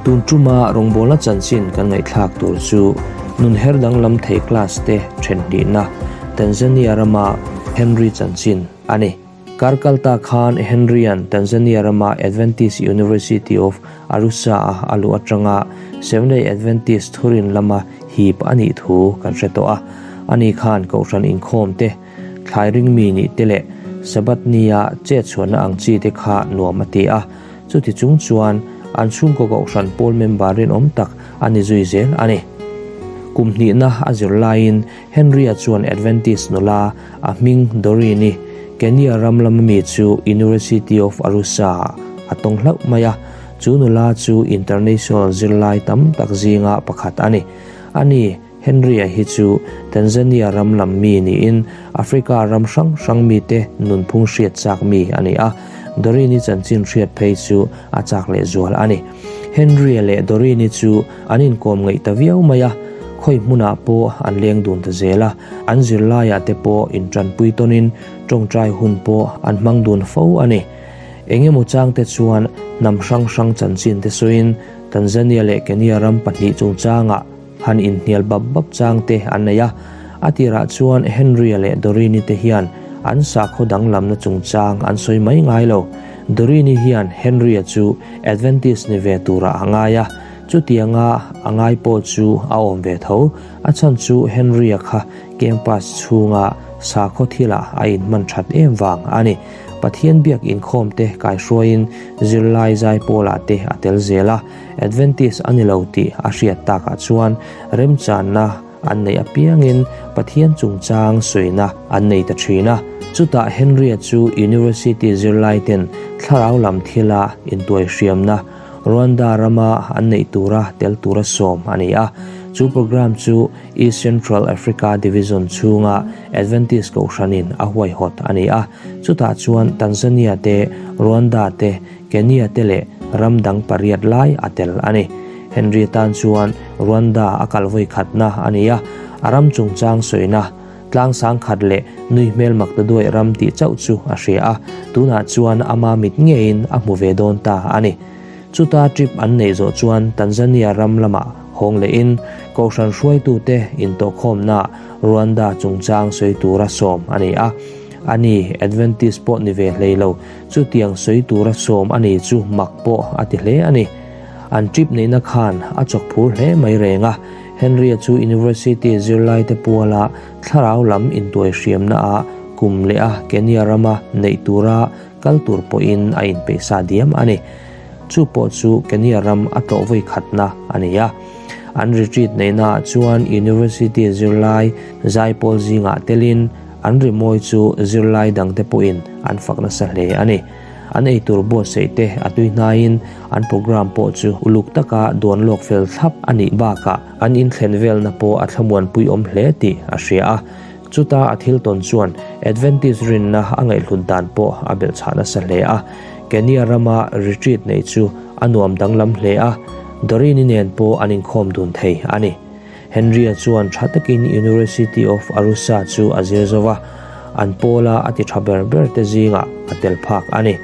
Tun tuma rawngbawlna chanchin kan ngaihthlak tur chu nun her danglam thei class te then hnihna Tanzania rama Henry chanchin a ni. Kar kalta khan Henry-a'n Tanzania rama Adventist University of Arusha-a a luh atanga Seventh-day Adventist thurin lama hip a nih thu kan hre tawh a. Ani khan Kohhran inkhawm te, thlai ringmi nih te leh Sabbath nia chet chhuahna ang chi te kha nuam a ti a. Chuti chung chuan an chhungkaw Kohhran pawl member rinawm tak a ni zui zel a ni. Kum hnihna a zir laiin Henry-a chuan Adventist nula a hming Doreen-i Kenya ram lama mi chu University of Arusha-ah a tawng hlauh mai a, chu nula chu international zirlai tam tak zinga pakhat a ni. Ani, Henry-a hi chu Tanzania ram lam mi niin Africa ram hrang hrang mite nunphung hriat chak mi a ni a, Doreen-i chanchin hriat phei chu a chak lehzual a ni. Henry-a leh Doreen-i chu an inkawm ngaih ta viau mai a, khawi hmunah pawh an leng dun ta zel a, an zirlaiah te pawh intanpui tawnin tawngtai hun pawh an hmang dun fo a ni. Eng emaw changte chuan hnam hrang hrang chanchin te sawiin Tanzania leh Kenya ram pahnih chungchangah han inhnial bap bap changte an nei a, a tirah chuan Henry-a leh Doreen-i te hian an sakhaw danglamna chungchang an sawi mai ngai lo. Doreen-i hian Henry-a chu Adventist ni ve turah a ngai a, chutianga a ngai pawh chu a awm ve tho. A chhan chu Henry-a kha campus chhunga sakhaw thilah a inhman that em vang a ni. Pathian biak inkhawm te kaihruaiin zirlai zai pawlah te a tel zel a, Adventist a ni lo tih a hriat takah chuan remchanna an neih apiangin Pathian chungchang sawina an nei ta thin a. Chutah Henry-a chu University zirlaiten thlarau lam thila intuaihriamna Rwanda rama an neih tura tel tura sawm a ni a. Chu program chu East Central Africa Division chhunga Adventist Kohhranin a huaihawt a ni a. Chutah chuan Tanzania te, Rwanda te, Kenya te leh ram dang pariat lai a tel a ni. Henry tan chuan Rwanda a kal vawi khatna a ni a, a ram chungchang sawina, tlang sang khat leh nui hmel mak ta duai ram tih chauh chu a hria a, tunah chuan ama mit ngeiin a hmu ve dawn ta a ni. Chuta trip an neih zawh chuan Tanzania ram lamah hawng lehin Kohhran hruaitute intawhkhawmnaah Rwanda chungchang sawi tura sawm a ni a. Ani, Adventist pawh ni ve hlei lo, Chutiang sawi tura sawm a ni chu mak pawh a ti hle a ni. An trip neihna khan a chawk phur hle mai reng a, Henry-a chu University zirlaite puala thlarau lam intuai hriamna ah kum leh a Kenya rama neih tura kal tur pawhin a inpeih sa diam a ni. Chu pawh chu Kenya ram a tlawh vawi khatna a ni a. An retreat neihna ah chuan University zirlai zaipawl zingah telin An rimawi chu zirlai dangte pawhin an fak nasa hle a ni. An eitur buatsaih te a tui hnaiin an programme pawh chu uluk taka duan lawk fel thlap a nih bakah an inthlen velna pawh a thlamuanpui awm hle tih a hria a. Chuta a thil tawn chuan Adventist rinna a ngaihhlut dan pawh a belhchhah nasa hle a. Kenya rama retreat neih chu a nuam danglam hle a, Doreen-i nen pawh an inkhawm dun thei a ni. Henry-a chuan tha takin University of Arusha chu a zir zo va, an pawla a ti tha ber ber te zingah a tel phak a ni.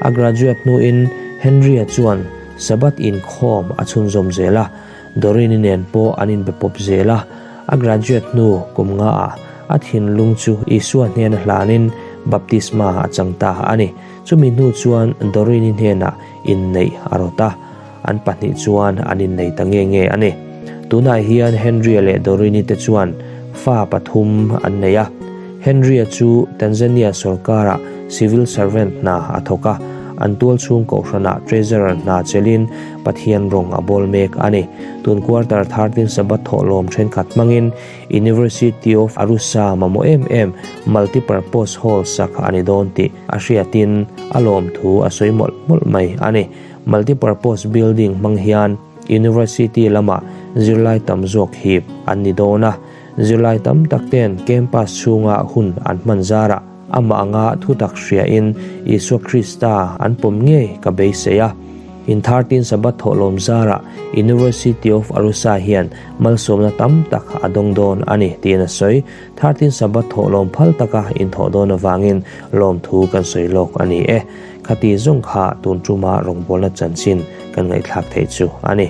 A graduate hnuin Henry-a chuan Sabbath inkhawm a chhunzawm zel a, Doreen-i nen pawh an inbe pawp zel a. A graduate hnu kum ngaah a thinlung chu Isua hnena hlanin baptisma a chang ta a ni. Chumi hnu chuan Doreen-i hnenah inneih a rawt a. An pahnih chuan an innei ta nge nge a ni. Tunah hian Henry-a leh Doreen-i te chuan fa pathum an nei a. Henry-a chu Tanzania sorkara civil servant hna a thawk a, an tual chhung kohhranah treasurer hna chelin Pathian rawng a bawl mek a ni. Tun quarter 13 Sabbath thawhlawm thenkhat hmangin University of Arusha mamawh em em multipurpose hall sak a ni dawn tih a hriatin a lawmthu a sawi mawlh mawlh mai a ni. Multipurpose building hmang hian University lamah zirlai tam zawk hip an ni dawn a, zirlai tam tak ten campus chhunga hun an hman zarah amah anga thutak hriain Isua Krista an pawm ngei ka beisei a. In 13 Sabbath thawhlawm zarah University of Arusha hian malsawmna tam tak a dawng dawn a ni tiin a sawi. 13 Sabbath thawhlawm phal taka inthawh dawn avangin lawmthu kan sawi lawk a ni e. Khati zawng kha tun tuma rawngbawlna chanchin kan ngaihthlak theih chu a ni.